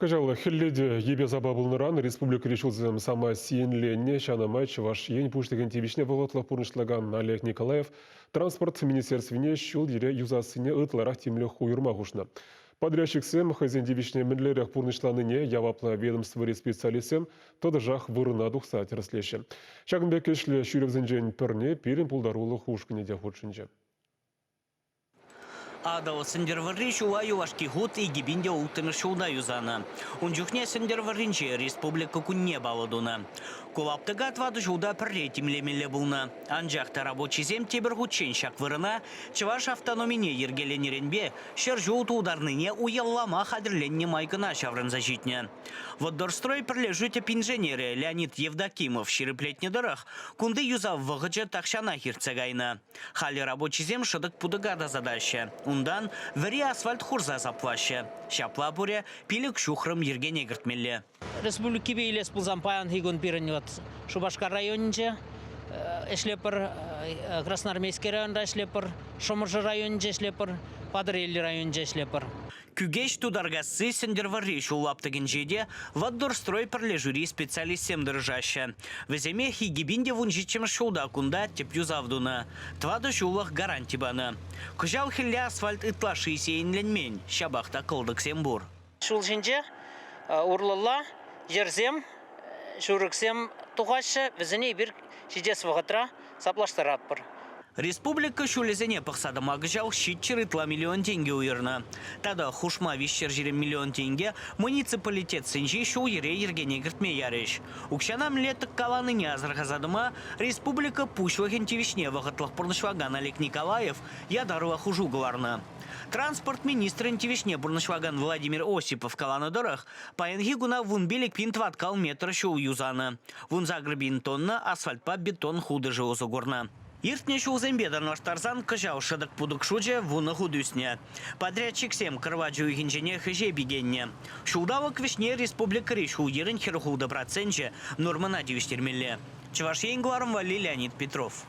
Кӑҫал хӗлле те йӗпе-сапа пулнӑран республикӑри ҫулсем самай сиенленнӗ. Ҫавна май Чӑваш Ен Пуҫлӑхӗн тивӗҫне вӑхӑтлӑх пурнӑҫлакан Олег Николаев Транспорт министерствине ҫул-йӗре юсассине ытларах тимлӗх уйӑрма хушнӑ. Подрядчиксем хӑйсен тивӗҫне мӗнлерех пурнӑҫланине яваплӑ ведомствӑри специалистсем тӑтӑшах вырӑна тухса тӗрӗслеҫҫӗ. Ҫакӑн пек ӗҫлӗ ҫӳревсенчен пӗрне пирӗн пултарулӑх ушкӑнӗ те хутшӑнчӗ. Атӑл Сӗнтӗрвӑрри ҫула юлашки хут 2006 ҫулта юсанӑ. Ун чухне Сӗнтӗрвӑрринче Республика кунне паллӑ тунӑ. Ку лаптӑка тӑватӑ ҫулта пӗрре тимлемелле пулнӑ. Анчах та рабочисем тепӗр хутчен ҫак вырӑна чӑваш автономине йӗркеленӗренпе 100 ҫул тултарнине уявлама хатӗрленнӗ май кӑна ҫаврӑнса ҫитнӗ. Воддорстрой пӗрлешӳ тӗп инженерӗ Леонид Евдокимов ҫирӗплетнӗ тӑрӑх, кунти юсав вӑхӑчӗ тахҫанах иртсе кайнӑ. Халӗ рабочисем шӑтӑк-путӑка тасатаҫҫӗ. Унтан вӗри асфальт хурса саплаҫҫӗ. Ҫапла пурӗ пилӗк ҫухрӑм йӗркене кӗртмелле. Республикипе илес пулсан паянхи кун пирӗн вот Шупашкар районӗнче ӗҫлепӗр, Красноармейски районра ӗҫлепӗр, Шӑмӑршӑ районӗнче ӗҫлепӗр, Патӑрьел районӗнче ӗҫлепӗр. Кӳкеҫ Тутаркасси Сӗнтӗрвӑрри ҫул лаптӑкӗнче те Воддорстрой пӗрлешӳри специалистсем тӑрӑшаҫҫӗ. Вӗсемех 2017 ҫулта кунта тӗп юсав тунӑ, тӑватӑ ҫуллӑх гаранти панӑ. Кӑҫал хӗлле асфальт ытлашши сиенленмен, ҫапах та кӑлтӑксем пур. Ҫул ҫинче урлӑлла йӗрсем, ҫурӑксем тухаҫҫӗ, вӗсене эпир ҫитес вӑхӑтра саплаштаратпӑр. Республика ҫулӗсене пӑхса тӑма кӑҫал 700 ытла миллион тенкӗ уйӑрнӑ. Тата хушма 320 миллион тенкӗ муниципалитетсенчи ҫул-йӗре йӗркене кӗртме ярӗҫ. Укҫана мӗнле тӑккаланине асӑрхаса тӑма республика Пуҫлӑхӗн тивӗҫне вӑхӑтлӑх пурнӑҫлакан Олег Николаев ятарлӑ хушу кӑларнӑ. Транспорт министрӗн тивӗҫне пурнӑҫлакан Владимир Осипов каланӑ тӑрӑх, паянхи куна 15 пин тӑваткал метр ҫул юсанӑ. 18 пин тонна асфальтпа бетон хутӑшӗ усӑ курнӑ. Иртнӗ ҫулсемпе танлаштарсан кӑҫал шӑтӑк-путӑк шучӗ 10 хут ӳснӗ. Подрядчиксем кӑрвач уйӑхӗнченех ӗҫе пикеннӗ. Ҫулталӑк вӗҫне республикӑри ҫул-йӗрӗн 46 проценчӗ нормӑна тивӗҫтермелле. Чӑваш Ен кӑларӑм валли Леонид Петров.